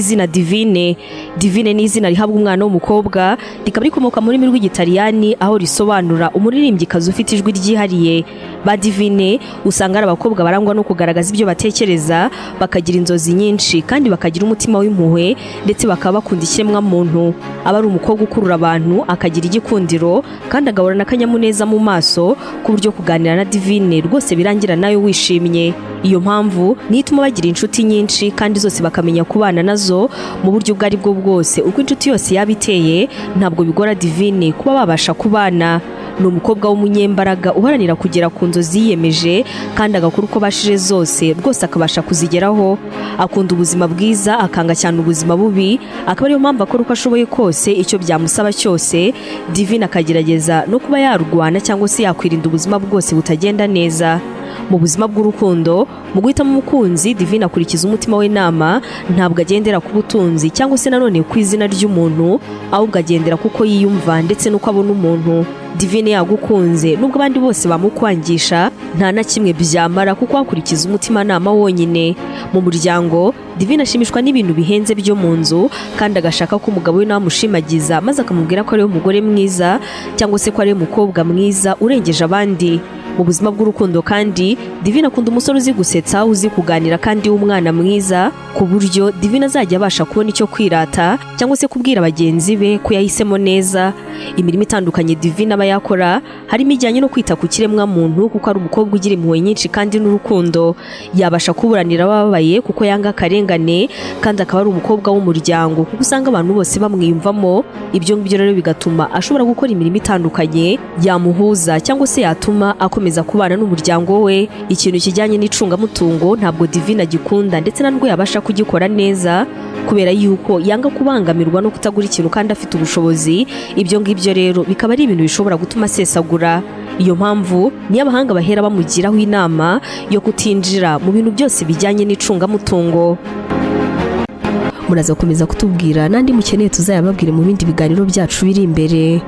Izina Divine. Divine ni izina rihabwa umwana w'umukobwa, rikaba rikomoka mu rurimi rw'Igitaliyani, aho risobanura umuririmbyikazi ufite ijwi ryihariye. Ba Divine usanga ari abakobwa barangwa no kugaragaza ibyo batekereza, bakagira inzozi nyinshi kandi bakagira umutima w'impuhwe, ndetse bakaba bakunda ikiremwamuntu. Aba ari umukobwa ukurura abantu, akagira igikundiro kandi agahorana akanyamuneza mu maso, ku buryo kuganira na Divine rwose birangira nawe wishimye. Iyo mpamvu niyo ituma bagira inshuti nyinshi kandi zose bakamenya kubana nazo mu buryo ubwo ari bwo bwose. Uko inshuti yose yaba iteye, ntabwo bigora Divine kuba babasha kubana. Ni umukobwa w'umunyembaraga uharanira kugera ku nzozi yiyemeje kandi agakora uko abashije zose rwose akabasha kuzigeraho. Akunda ubuzima bwiza, akanga cyane ubuzima bubi, akaba ariyo mpamvu akora uko ashoboye kose, icyo byamusaba cyose. Divine akagerageza no kuba yarwana cyangwa se yakwirinda ubuzima bwose butagenda neza. Mu buzima bw'urukundo, mu guhitamo umukunzi, Divine akurikiza umutima w'inama. Ntabwo agendera ku butunzi cyangwa se nanone ku izina ry'umuntu, ahubwo agendera kuko yiyumva ndetse n'uko abona umuntu. Divine yagukunze, nubwo abandi bose bamukwangisha, nta na kimwe byamara, kuko akurikiza umutimanama wonyine. Mu muryango, Divine ashimishwa n'ibintu bihenze byo mu nzu, kandi agashaka ko umugabo we nawe amushimagiza, maze akamubwira ko ariwe mugore mwiza cyangwa se ko ariwe mukobwa mwiza urengeje abandi. Mu buzima bw'urukundo kandi, Divine akunda umusore uzi gusetsa, uzi kuganira kandi w'umwana mwiza, ku buryo Divine azajya abasha kubona icyo kwirata cyangwa se kubwira bagenzi be ko yahisemo neza. Imirimo itandukanye Divine aba yakora harimo ijyanye no kwita ku kiremwamuntu, kuko ari umukobwa ugira impuhwe nyinshi kandi n'urukundo. Yabasha kuburanira abababaye kuko yanga akarengane, kandi akaba ari umukobwa w'umuryango, kuko usanga abantu bose bamwiyumvamo. Ibyo ngibyo rero bigatuma ashobora gukora imirimo itandukanye yamuhuza cyangwa se yatuma akomeza kubana n'umuryango we. Ikintu kijyanye n'icungamutungo ntabwo Divine agikunda, ndetse ntabwo yabasha kugikora neza, kubera yuko yanga kubangamirwa no kutagura ikintu kandi afite ubushobozi. Ibyo ngibyo rero bikaba ari ibintu bishobora gutuma asesagura. Iyo mpamvu niyo abahanga bahera bamugiraho inama yo kutinjira mu bintu byose bijyanye n'icungamutungo. Muraza gukomeza kutubwira n'andi mukeneye, tuzayababwire mu bindi biganiro byacu biri imbere.